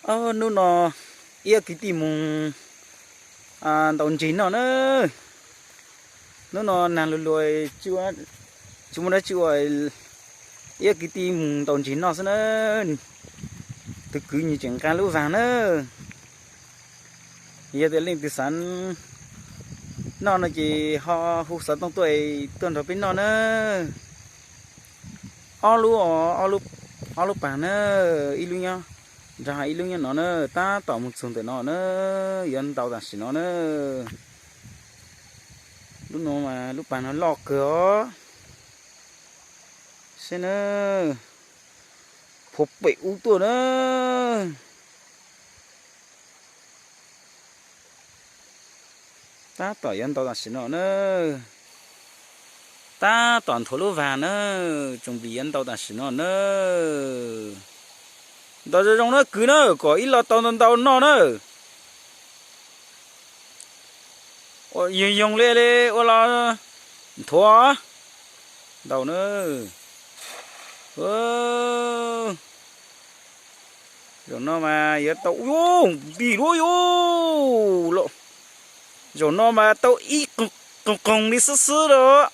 Hnub no ib ob kwv tij mus ntaus ntses noj na. Hnub no nag luag luag, tsis muaj dab tsi ua, ib ob kwv tij mus ntaus ntses noj xwb na. Tus kwv nws tseem nqa lub vag na. Yog tias leej twg xav noj no ces ho hu xov tooj tuaj, tuaj nrog peb noj na. Ob lub, ob lub pag na, ib lub nyob nrad, ib lub nyob no na, tab tom mus txog ntawm no na, yuav ntau tam sim no na. Lub no mas lub pag no loj kawg os. Saib na, phua pem ub tuaj na. Tab tom yuav ntau tam sim no na. Tab tom nthuav lub vag na, tsoom vim yuav ntau tam sim no na. Ntau zoo zoo na kwv na, kom ib los tau ntau ntau noj na. Yoog yoog li li ua los nthuav ntau na. Zaum no mas yuav tau, ub, npis luaj yus. Zaum no mas tau ib qoog qoog li xwb xwb los.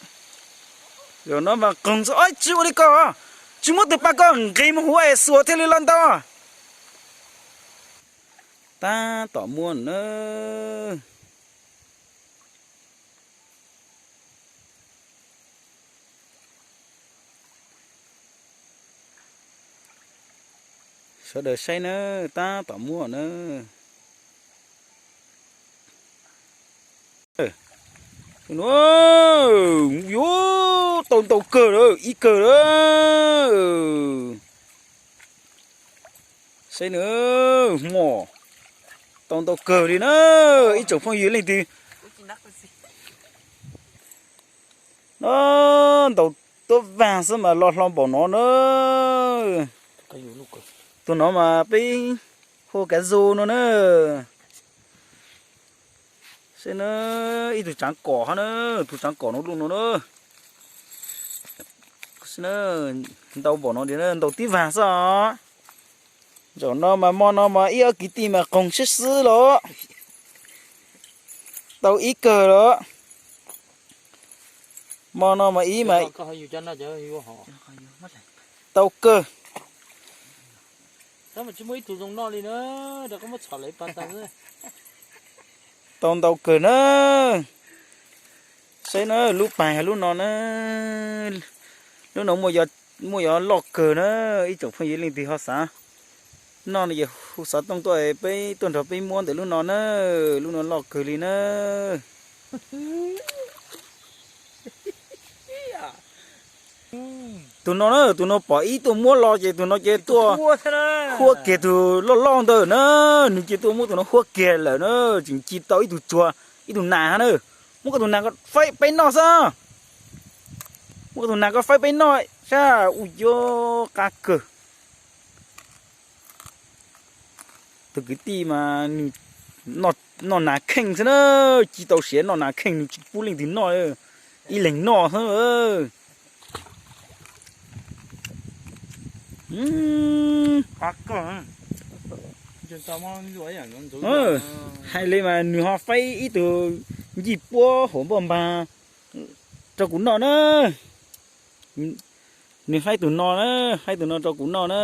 Zaum no mas qoog xwb, tsis ua li ko, tsis muab tus pas ko nqis mus huv es xuas thiaj li los ntau. Tab tom muaj na. Sawv daws saib na, tab tom muaj na. Yuav tau ntau kawg lawm, ib kawg lawm. Saib na, hmo tau ntau kawg li na, ib tsoom phooj ywg leej twg. No, ntaus tuab vag xwb mas lo hlo npaum no na. Tus no mas peb hu kav zu no na. Saib na, ib tug tsaav kom hab na, tus tsaav kom no lub no na. Ntau npaum no, ntau tib vag xwb os. Zaum no mas mo no mas ib ob kwv tij mas qoog sib xwb los tau ib kawg los. Mo no mas ib mas tau kawg. Tau ntau kawg na. Saib na, lub pag yog lub no na. Lub no muaj yuav loj kawg na. Ib tsoom phooj ywg leej twg ho xav noj no ces hu xov tooj tuaj, peb tuaj nrog peb muab ntawm lub no na. Lub no loj kawg li na. Tus no na, tus no pom ib tug muab los ces tus no ces tuaj huab kiag tus loj loj ntawd na. Nws ces tuaj muab tus no huab kiag lawm na, tseem ci tau ib tug tsuag, ib tug nas hab na. Muab koj tus nas ko faib peb noj xwb. Muab koj tus nas ko faib peb noj sab, ua yuav qab kawg. Tus kwv tij mas nws noj nas kheej xwb na, ci tau siav noj nas kheej, nws tsis pub leej twg noj, ib leeg noj xwb. Hais li mas nws ho faib ib tug ncig puab hauv npauj npag rau kuv noj na. Nws faib tus no na, faib tus no rau kuv noj na.